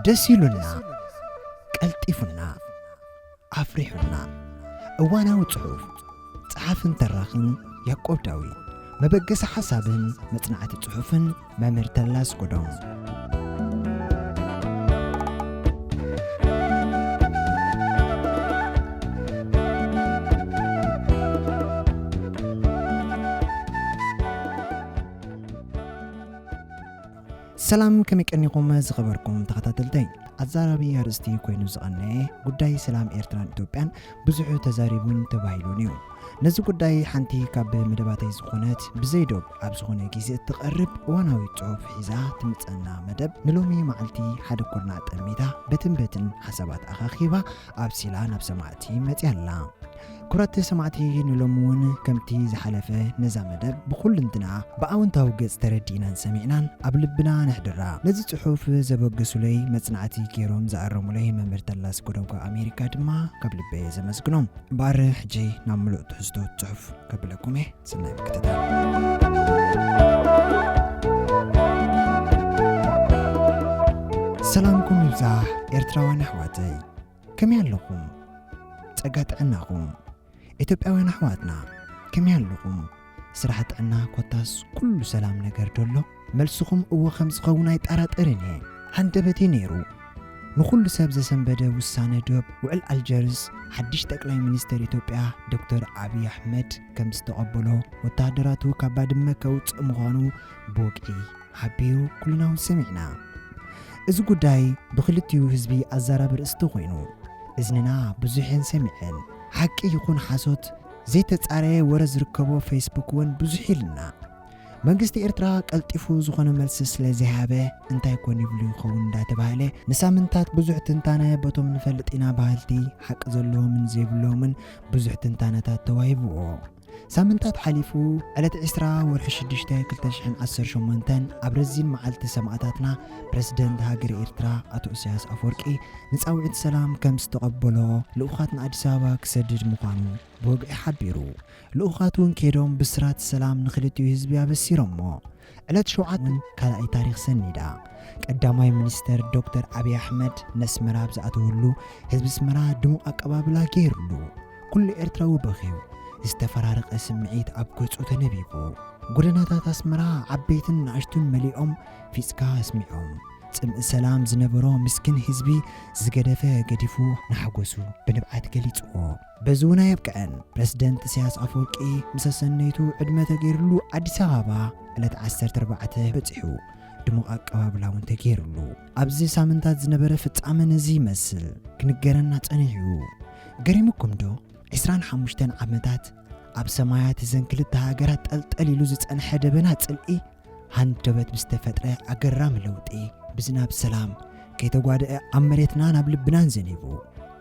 ደስ ኢሉና፣ ቀልጢፉና፣ ኣፍሪሑና። እዋናዊ ጽሑፍ፣ ጸሓፍን ተራኽን ያዕቆብ ዳዊት፣ መበገሲ ሓሳብን መጽናዕቲ ጽሑፍን መምህር ተላ ኣስጎዶም። ሰላም፣ ከመይ ቀኒኹም ዝኸበርኩም ተኸታተልተይ? ኣዛራቢ ኣርእስቲ ኮይኑ ዝቐነየ ጉዳይ ሰላም ኤርትራን ኢትዮጵያን ብዙሕ ተዛሪቡን ተባሂሉን እዩ። ነዚ ጉዳይ ሓንቲ ካብ መደባተይ ዝኾነት ብዘይ ዶብ ኣብ ዝኾነ ግዜ እትቐርብ እዋናዊ ጽሑፍ ሒዛ ትምጸና መደብ ንሎሚ መዓልቲ ሓደ ኩርናዕ ጠሚታ በትን በትን ሓሳባት ኣኻኺባ ኣብሲላ ናብ ሰማዕቲ መጽያ ኣላ። ክቡራት ሰማዕቲ፣ ንሎሚ እውን ከምቲ ዝሓለፈ ነዛ መደብ ብኹልንትና ብኣወንታዊ ገጽ ተረዲእናን ሰሚዕናን ኣብ ልብና ነሕድራ። ነዚ ጽሑፍ ዘበገሱለይ፣ መጽናዕቲ ገይሮም ዝኣረሙለይ መምህር ተላ ኣስጎዶም ካብ ኣሜሪካ ድማ ካብ ልበ እየ ዘመስግኖም። እምበኣር ሕጂ ናብ ምሉእ ትሕዝቶ ጽሑፍ ከብለኩም እየ። ሰናይ ምክትታል። ሰላምኩም ይብዛሕ ኤርትራውያን ኣሕዋተይ። ከመይ ኣለኹም? ጸጋ ጥዕናኹም? ኢትዮጵያውያን ኣሕዋትና ከመይ ኣለኹም? ስራሕ፣ ጥዕና፣ ኮታስ ኩሉ ሰላም ነገር ዶ ኣሎ? መልስኹም እወ ከም ዝኸውን ኣይጠራጠርን እየ። ሃንደበተይ ነይሩ። ንኹሉ ሰብ ዘሰንበደ ውሳነ ዶብ ውዕል ኣልጀርስ ሓድሽ ጠቅላይ ሚኒስተር ኢትዮጵያ ዶክተር ኣብይ ኣሕመድ ከም ዝተቐበሎ፣ ወተሃደራቱ ካብ ባድመ ከውጽእ ምዃኑ ብወግዒ ሓቢሩ ኩልና እውን ሰሚዕና። እዚ ጉዳይ ብክልቲኡ ህዝቢ ኣዛራቢ ርእስቲ ኮይኑ፣ እዝንና ብዙሕን ሰሚዐን፣ ሓቂ ይኹን ሓሶት ዘይተጻረየ ወረ ዝርከቦ ፌስቡክ እውን ብዙሕ ኢልና። መንግስቲ ኤርትራ ቀልጢፉ ዝኾነ መልሲ ስለ ዘይሃበ፣ እንታይ ኮን ይብሉ ይኸውን እንዳተባህለ ንሳምንታት ብዙሕ ትንታነ በቶም ንፈልጥ ኢና በሃልቲ፣ ሓቂ ዘለዎምን ዘይብሎምን ብዙሕ ትንታነታት ተዋሂብዎ። ሳምንታት ሓሊፉ፣ ዕለት ዕስራ ወርሒ ሽዱሽተ ክልተ ሽሕን ዓሰርተ ሸሞንተን ኣብ ረዚን መዓልቲ ሰማእታትና፣ ፕረሲደንት ሃገረ ኤርትራ ኣቶ ኢሳያስ ኣፈወርቂ ንጻውዒት ሰላም ከም ዝተቐበሎ፣ ልኡኻት ንኣዲስ ኣበባ ክሰድድ ምዃኑ ብወግዒ ሓቢሩ። ልኡኻት እውን ከይዶም ብስራት ሰላም ንክልቲኡ ህዝቢ ኣበሲሮሞ። ዕለት ሸውዓተ እውን ካልኣይ ታሪኽ ሰኒዳ። ቀዳማይ ሚኒስተር ዶክተር ኣብይ ኣሕመድ ነስመራ ኣብ ዝኣተወሉ፣ ህዝቢ ኣስመራ ድሙቕ ኣቀባብላ ገይሩሉ። ኩሉ ኤርትራዊ በኺዩ። ዝተፈራረቐ ስምዒት ኣብ ገጹ ተነቢቡ። ጎደናታት ኣስመራ ዓበይትን ንኣሽቱን መሊኦም ፊጽካ ኣስሚዖም። ጽምኢ ሰላም ዝነበሮ ምስኪን ህዝቢ ዝገደፈ ገዲፉ ንሓጎሱ ብንብዓት ገሊጽዎ። በዚ እውን ኣየብቅዐን። ፕረሲደንት ኢሳያስ ኣፈወርቂ ምስ ኣሰነይቱ ዕድመ ተገይሩሉ ኣዲስ ኣበባ ዕለት ዓሰርተ ኣርባዕተ በጺሑ። ድሙቕ ኣቀባብላ እውን ተገይሩሉ። ኣብዚ ሳምንታት ዝነበረ ፍጻመ ነዚ ይመስል ክንገረና ጸኒሑ እዩ። ገሪሙኩም ዶ? ዕስራን ሓሙሽተን ዓመታት ኣብ ሰማያት እዘን ክልተ ሃገራት ጠልጠል ኢሉ ዝጸንሐ ደበና ጽልኢ፣ ሃንደበት ብዝተፈጥረ ኣገራሚ ለውጢ፣ ብዝናብ ሰላም ከይተጓደአ ኣብ መሬትናን ኣብ ልብናን ዘኒቡ።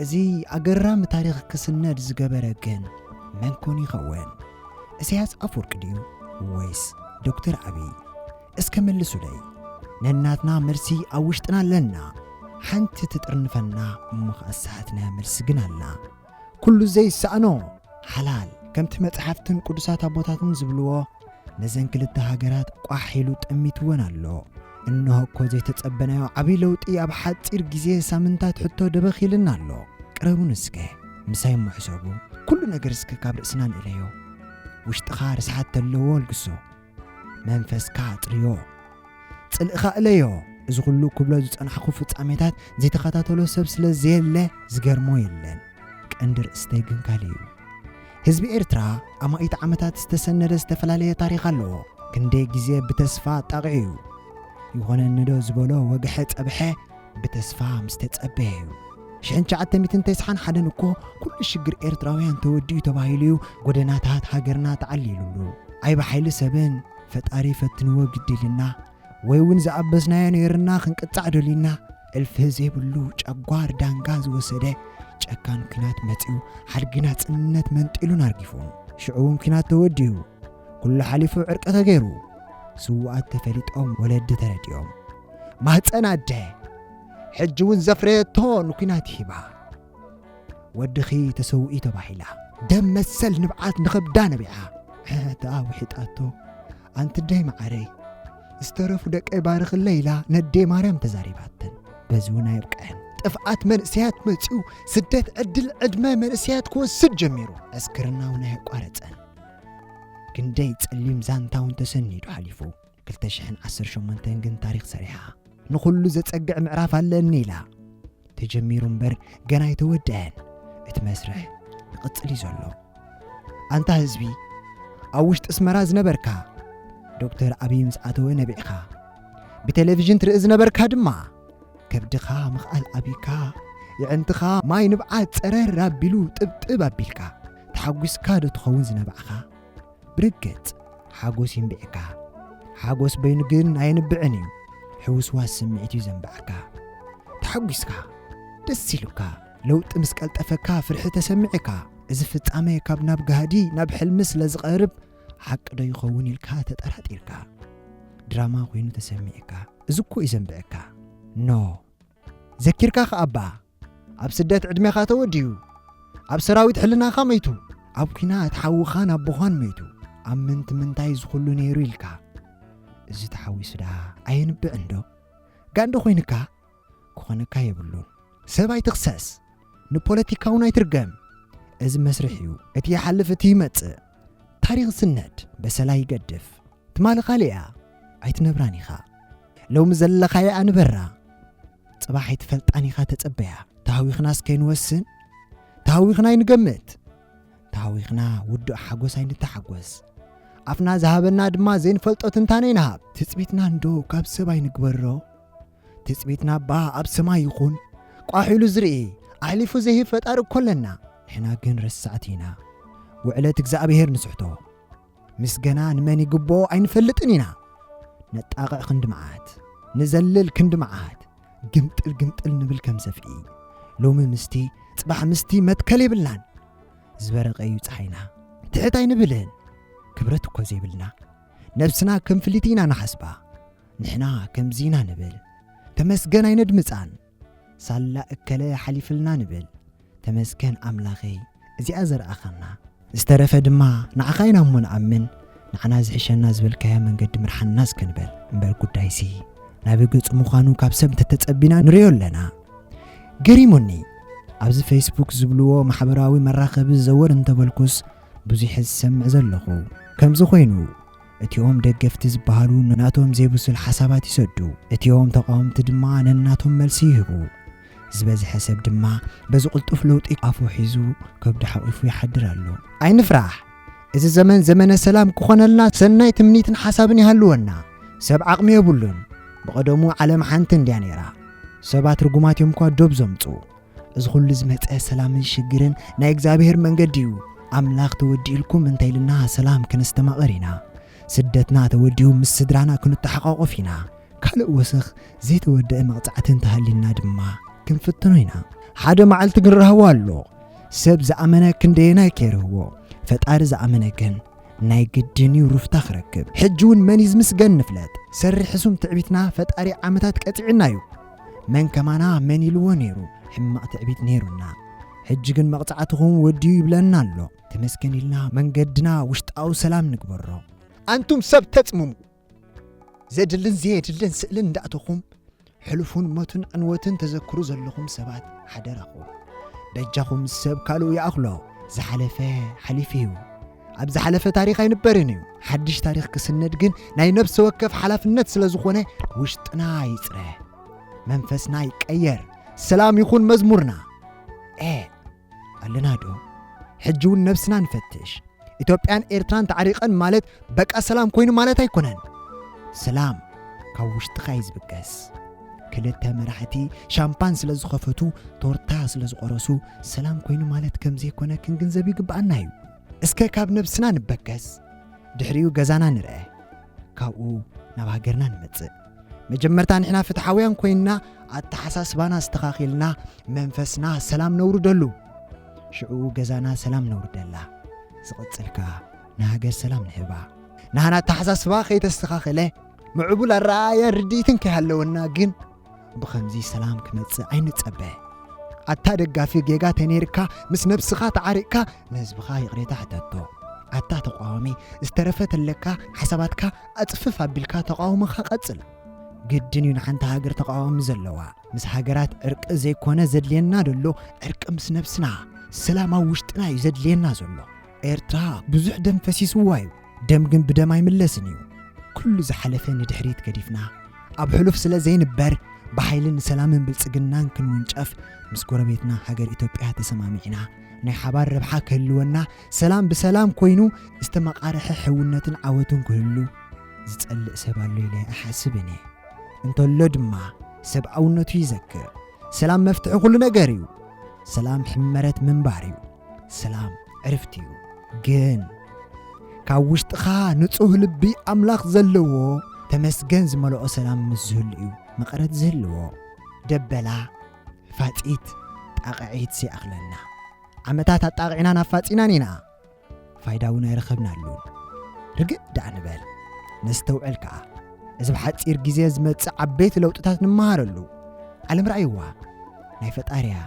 እዚ ኣገራሚ ታሪኽ ክስነድ ዝገበረ ግን መን ኮን ይኸውን? ኢሳያስ ኣፈወርቂ ድዩ ወይስ ዶክተር ኣብይ? እስከ መልሱለይ። ነናትና መልሲ ኣብ ውሽጥና ኣለና። ሓንቲ ትጥርንፈና እሞ ከኣ ዝሰኣትናያ መልሲ ግን ኣላ። ኩሉ ዘይሰኣኖ ሓላል፣ ከምቲ መጽሓፍትን ቅዱሳት ኣቦታትን ዝብልዎ፣ ነዘን ክልተ ሃገራት ቋሕ ኢሉ ጠሚትወን ኣሎ። እንሆ እኮ ዘይተጸበናዮ ዓብዪ ለውጢ ኣብ ሓጺር ግዜ ሳምንታት ሕቶ ደበኺልና ኣሎ። ቅረቡኒ እስከ፣ ምሳይ እሞ ሕሰቡ። ኩሉ ነገር እስከ ካብ ርእስና ንእለዮ። ውሽጥኻ ርስሓት ተለዎ ኣልግሶ። መንፈስካ ኣጽርዮ። ጽልእኻ እለዮ። እዚ ኩሉ ክብሎ ዝጸናሕኩ ፍጻሜታት ዘይተኸታተሎ ሰብ ስለ ዘየለ ዝገርሞ የለን። ቀንዲ ርእስተይ ግን ካልእ እዩ። ህዝቢ ኤርትራ ኣማኢት ዓመታት ዝተሰነደ ዝተፈላለየ ታሪኽ ኣለዎ። ክንደይ ግዜ ብተስፋ ኣጣቕዑ እዩ። ይኾነኒ ዶ ዝበሎ ወግሐ ጸብሐ ብተስፋ ምስ ተጸበየ እዩ። ሽሕን ትሽዓተ ሚእትን ተስዓን ሓደን እኮ ኩሉ ሽግር ኤርትራውያን ተወዲኡ ተባሂሉ እዩ ጎደናታት ሃገርና ተዓሊሉሉ። ኣይ ብሓይሊ ሰብን ፈጣሪ ፈትንዎ ግድልና ወይ እውን ዝኣበስናዮ ነይርና ክንቅጻዕ ደሊና፣ እልፊ ዘይብሉ ጨጓር ዳንጋ ዝወሰደ ጨካን ኲናት መጺኡ ሓድጊ ናጽነት መንጢሉን ኣርጊፉን። ሽዑ እውን ኲናት ተወዲኡ፣ ኩሉ ሓሊፉ ዕርቂ ተገይሩ፣ ስዉኣት ተፈሊጦም ወለዲ ተረዲኦም። ማህጸን ኣደ ሕጂ እውን ዘፍረየቶ ንኲናት ሂባ። ወድኺ ተሰዊኡ ተባሂላ። ደም መሰል ንብዓት ንኸብዳ ነቢዓ። ሕሕተኣ ውሒጣቶ። ኣንቲ ደይ መዓረይ፣ ዝተረፉ ደቀይ ባርኽለይ ኢላ ነደይ ማርያም ተዛሪባተን። በዚ እውን ኣየብቅዐን። ጥፍኣት መንእሰያት መጺኡ፣ ስደት ዕድል ዕድመ መንእሰያት ክወስድ ጀሚሩ። ዕስክርና እውን ኣየቋረጸን። ክንደይ ጸሊም ዛንታ እውን ተሰኒዱ ሓሊፉ። ክልተ ሽሕን ዓሰርተ ሸሞንተን ግን ታሪኽ ሰሪሓ። ንኹሉ ዘጸግዕ ምዕራፍ ኣለኒ ኢላ። ተጀሚሩ እምበር ገና ኣይተወደአን። እቲ መስርሕ ይቕጽል እዩ ዘሎ። ኣንታ ህዝቢ፣ ኣብ ውሽጢ ኣስመራ ዝነበርካ፣ ዶክተር ኣብይ ምስ ኣተወ ነቢዕካ፣ ብቴሌቪዥን ትርኢ ዝነበርካ ድማ፣ ከብድኻ ምኽኣል ኣቢካ፣ የዕንትኻ ማይ ንብዓት ጸረር ኣቢሉ ጥብጥብ ኣቢልካ፣ ተሓጒስካ ዶ ትኸውን ዝነባዕኻ? ብርግጽ፣ ሓጎስ ይንብዕካ። ሓጎስ በይኑ ግን ኣየንብዕን እዩ። ሕውስዋስ ስምዒት እዩ ዘንብዓካ። ተሓጒስካ፣ ደስ ኢሉካ፣ ለውጢ ምስ ቀልጠፈካ ፍርሒ ተሰሚዕካ። እዚ ፍጻመ ካብ ናብ ጋህዲ፣ ናብ ሕልሚ ስለ ዝቐርብ፣ ሓቂ ዶ ይኸውን ኢልካ ተጠራጢርካ። ድራማ ኮይኑ ተሰሚዕካ። እዚ እኮ እዩ ዘንብዕካ። ኖ። ዘኪርካ ከኣ እባ፣ ኣብ ስደት ዕድሜኻ ተወዲኡ፣ ኣብ ሰራዊት ሕልናኻ መይቱ፣ ኣብ ኲናት ሓውኻን ኣቦኻን መይቱ፣ ኣብ ምንቲ ምንታይ እዚ ኹሉ ነይሩ ኢልካ። እዚ ተሓዊሱ ደኣ ኣየንብዕን ዶ? ጋንዶ ኮይንካ? ክኾነካ የብሉን። ሰብ ኣይትኽሰስ፣ ንፖለቲካ እውን ኣይትርገም። እዚ መስርሕ እዩ። እቲ ይሓልፍ፣ እቲ ይመጽእ። ታሪኽ ዝስነድ፣ በሰላ ይገድፍ። ትማሊ ካልእ እያ፣ ኣይትነብራን ኢኻ። ሎሚ ዘለኻያ ኣንበራ። ጽባሕ ኣይትፈልጣን ኢኻ፣ ተጸበያ። ተሃዊኽናስ ከይንወስን፣ ተሃዊኽና ኣይንገምት። ተሃዊኽና ውዱእ ሓጎስ ኣይንተሓጎስ። ኣፍና ዝሃበና ድማ ዘይንፈልጦ ትንታነ ኣይንሃብ። ትጽቢትና እንዶ ካብ ሰብ ኣይንግበሮ። ትጽቢትና እባ ኣብ ሰማይ ይኹን። ቋሕ ኢሉ ዝርኢ፣ ኣሕሊፉ ዝህብ ፈጣሪ እኮ ኣለና። ንሕና ግን ረሳዕቲ ኢና። ውዕለት እግዚኣብሄር ንስሕቶ። ምስገና ንመን ይግብኦ ኣይንፈልጥን ኢና። ነጣቕዕ ክንዲ መዓት፣ ንዘልል ክንዲ መዓት፣ ግምጥል ግምጥል ንብል ከም ሰፍኢ። ሎሚ ምስቲ፣ ጽባሕ ምስቲ መትከል የብልናን። ዝበረቐ እዩ ጸሓይና። ትሕት ኣይንብልን። ክብረት እኮ ዘይብልና። ነብስና ከም ፍልይቲ ኢና ንሓስባ። ንሕና ከምዚ ኢና ንብል። ተመስገን ኣይነድምጻን። ሳላ እከለ ሓሊፍልና ንብል። ተመስገን ኣምላኸይ፣ እዚኣ ዘርኣኻና። ዝተረፈ ድማ ንዓኻ ኢና እሞ ንኣምን፣ ንዓና ዝሕሸና ዝበልካዮ መንገዲ ምርሓና እስከ ንበል። እምበር ጉዳይሲ ናበይ ገጹ ምዃኑ ካብ ሰብ እንተተጸቢና ንርእዮ ኣለና። ገሪሙኒ፣ ኣብዚ ፌስቡክ ዝብልዎ ማሕበራዊ መራኸቢ ዘወር እንተበልኩስ ብዙሕ ዝሰምዕ ዘለኹ። ከምዚ ኮይኑ፣ እቲኦም ደገፍቲ ዝበሃሉ ንናቶም ዘይብሱል ሓሳባት ይሰዱ፣ እቲኦም ተቓወምቲ ድማ ነናቶም መልሲ ይህቡ። ዝበዝሐ ሰብ ድማ በዚ ቅልጡፍ ለውጢ ኣፉ ሒዙ ከብዱ ሓቒፉ ይሓድር ኣሎ። ኣይንፍራሕ። እዚ ዘመን ዘመነ ሰላም ክኾነልና ሰናይ ትምኒትን ሓሳብን ይሃልወና። ሰብ ዓቕሚ የብሉን። ብቐደሙ ዓለም ሓንቲ እንድያ ነይራ። ሰባት ርጉማት እዮም እኳ ዶብ ዘምጹ። እዚ ኹሉ ዝመጸ ሰላምን ሽግርን ናይ እግዚኣብሔር መንገዲ እዩ። ኣምላኽ ተወዲኡልኩም እንተ ኢልና ሰላም ከነስተማቕር ኢና። ስደትና ተወዲኡ ምስ ስድራና ክንተሓቋቆፍ ኢና። ካልእ ወሰኽ ዘይተወደአ መቕጻዕቲ እንተሃልዩና ድማ ክንፍትኖ ኢና። ሓደ መዓልቲ ግን ራህዋ ኣሎ። ሰብ ዝኣመነ ክንደየናይ ከይርህዎ፣ ፈጣሪ ዝኣመነ ግን ናይ ግድን እዩ ሩፍታ ክረክብ። ሕጂ እውን መን እዩ ዝምስገን ንፍለጥ። ሰሪ ሕሱም ትዕቢትና ፈጣሪ ዓመታት ቀጺዕና እዩ። መን ከማና መን ኢልዎ ነይሩ፣ ሕማቕ ትዕቢት ነይሩና። ሕጂ ግን መቕጻዕትኹም ወዲኡ ይብለና ኣሎ። ተመስገን ኢልና መንገድና ውሽጣዊ ሰላም ንግበሮ። ኣንቱም ሰብ ተጽምሙ፣ ዘድልን ዘየድልን ስእልን እንዳእተኹም ሕሉፉን ሞትን ዕንወትን ተዘክሩ ዘለኹም ሰባት ሓደራኹም። በጃኹም ሰብ ካልኡ ይኣኽሎ። ዝሓለፈ ሓሊፉ እዩ። ኣብ ዝሓለፈ ታሪኽ ኣይንበርን እዩ። ሓድሽ ታሪኽ ክስነድ ግን ናይ ነብሲ ወከፍ ሓላፍነት ስለ ዝኾነ ውሽጥና ይጽረ፣ መንፈስና ይቀየር። ሰላም ይኹን መዝሙርና። ኤ ኣለና ዶ? ሕጂ እውን ነብስና ንፈትሽ። ኢትዮጵያን ኤርትራን ተዓሪቐን ማለት በቃ ሰላም ኮይኑ ማለት ኣይኮነን። ሰላም ካብ ውሽጥኻ እዩ ዝብገስ። ክልተ መራሕቲ ሻምፓን ስለ ዝኸፈቱ፣ ቶርታ ስለ ዝቆረሱ፣ ሰላም ኮይኑ ማለት ከም ዘይኮነ ክንግንዘብ ይግብኣና እዩ። እስከ ካብ ነብስና ንበገስ፣ ድሕሪኡ ገዛና ንርአ፣ ካብኡ ናብ ሃገርና ንመጽእ። መጀመርታ ንሕና ፍትሓውያን ኮይንና፣ ኣተሓሳስባና ኣስተኻኺልና፣ መንፈስና ሰላም ነውርደሉ። ሽዑ ገዛና ሰላም ነውርደላ። ዝቕጽል ከኣ ንሃገር ሰላም ንህባ። ናህና ኣተሓሳስባ ከይተስተኻኸለ፣ ምዕቡል ኣረኣእያን ርድኢትን ከይሃለወና ግን፣ ብኸምዚ ሰላም ክመጽእ ኣይንጸበ። ኣታ ደጋፊ፣ ጌጋ ተነይርካ ምስ ነብስኻ ተዓሪቕካ ንህዝብኻ ይቕሬታ ሕተቶ። ኣታ ተቃዋሚ፣ ዝተረፈ ተለካ ሓሳባትካ ኣጽፍፍ ኣቢልካ ተቃውሞኻ ቀጽል። ግድን እዩ ንሓንቲ ሃገር ተቃዋሚ ዘለዋ። ምስ ሃገራት ዕርቂ ዘይኮነ ዘድልየና ዘሎ፣ ዕርቂ ምስ ነብስና፣ ሰላም ኣብ ውሽጥና እዩ ዘድልየና ዘሎ። ኤርትራ ብዙሕ ደም ፈሲስዋ እዩ። ደም ግን ብደም ኣይምለስን እዩ። ኩሉ ዝሓለፈ ንድሕሪት ገዲፍና፣ ኣብ ሕሉፍ ስለ ዘይንበር፣ ብሓይሊ ንሰላምን ብልጽግናን ክንውንጨፍ፣ ምስ ጎረቤትና ሃገር ኢትዮጵያ ተሰማሚዕና፣ ናይ ሓባር ረብሓ ክህልወና፣ ሰላም ብሰላም ኮይኑ ዝተመቓረሐ ሕውነትን ዓወትን ክህሉ ዝጸልእ ሰብ ኣሎ ኢለ ኣይሓስብን እየ። እንተሎ ድማ ሰብኣውነቱ ይዘክር። ሰላም መፍትሒ ኩሉ ነገር እዩ። ሰላም ሕመረት ምንባር እዩ። ሰላም ዕርፍቲ እዩ። ግን ካብ ውሽጥኻ ንጹህ ልቢ ኣምላኽ ዘለዎ ተመስገን ዝመልኦ ሰላም ምስ ዝህሉ እዩ መቐረት ዝህልዎ። ደበላ፣ ፋጺት፣ ጣቕዒት ዘይኣኽለና። ዓመታት ኣጣቕዒናን ኣፋጺናን ኢና። ፋይዳ እውን ኣይረኸብናሉን። ርግእ ደኣ ንበል። ነስተውዕል ከኣ። እዚ ብሓጺር ግዜ ዝመጽእ ዓበይቲ ለውጥታት ንመሃረሉ። ዓለም ረኣይዋ። ናይ ፈጣሪያ።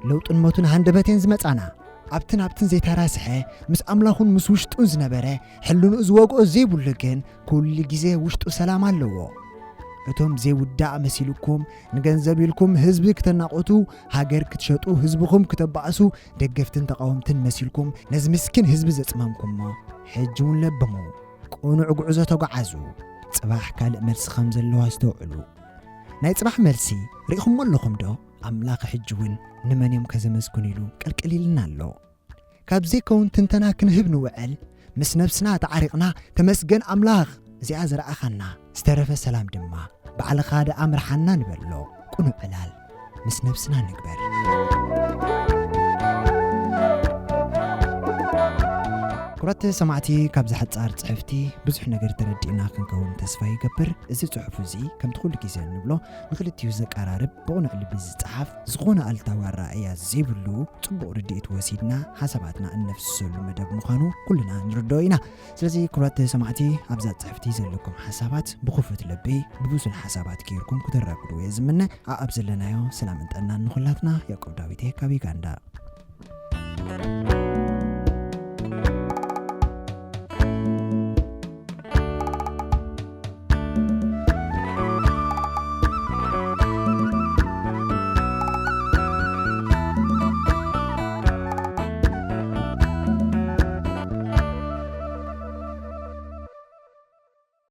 ለውጥን ሞትን ሃንደበቴን ዝመጻና። ኣብትን ኣብትን ዘይተራስሐ፣ ምስ ኣምላኹን ምስ ውሽጡን ዝነበረ፣ ሕልንኡ ዝወግኦ ዘይብሉ ግን፣ ኩሉ ግዜ ውሽጡ ሰላም ኣለዎ። እቶም ዘይውዳእ መሲልኩም፣ ንገንዘብ ኢልኩም ህዝቢ ክተናቆቱ፣ ሃገር ክትሸጡ፣ ህዝብኹም ክተባእሱ፣ ደገፍትን ተቃወምትን መሲልኩም ነዚ ምስኪን ህዝቢ ዘጽመምኩሞ፣ ሕጂ እውን ለብሙ። ቅኑዕ ጉዕዞ ተጓዓዙ። ጽባሕ ካልእ መልሲ ከም ዘለዋ ኣስተውዕሉ። ናይ ጽባሕ መልሲ ርኢኹሞ ኣለኹም ዶ? ኣምላኽ ሕጂ እውን ንመን እዮም ከዘመስግኑ ኢሉ ቅልቅል ኢልና ኣሎ። ካብ ዘይከውን ትንተና ክንህብ ንውዕል፣ ምስ ነብስና ተዓሪቕና፣ ተመስገን ኣምላኽ፣ እዚኣ ዝረኣኻና፣ ዝተረፈ ሰላም ድማ ባዕልኻ ደኣ ምርሓና ንበሎ። ቅኑዕ ዕላል ምስ ነብስና ንግበር። ክቡራት ሰማዕቲ፣ ካብዚ ሓጻር ጽሕፍቲ ብዙሕ ነገር ተረዲእና ክንከውን ተስፋ ይገብር። እዚ ጽሑፍ እዚ ከምቲ ኩሉ ግዜ እንብሎ ንክልቲኡ ዘቀራርብ ብቕኑዕ ልቢ ዝጸሓፍ፣ ዝኾነ ኣሉታዊ ኣረኣእያ ዘይብሉ ጽቡቕ ርድኢት ወሲድና ሓሳባትና እነፍስሰሉ መደብ ምዃኑ ኩልና ንርድኦ ኢና። ስለዚ ክቡራት ሰማዕቲ፣ ኣብዛ ጽሕፍቲ ዘለኩም ሓሳባት ብኽፉት ልቢ ብብሱል ሓሳባት ጌርኩም ክተራግዱ እየ ዝምነ። ኣኣብ ዘለናዮ ሰላምን ጥዕናን ንኹላትና። ያዕቆብ ዳዊት እየ ካብ ዩጋንዳ።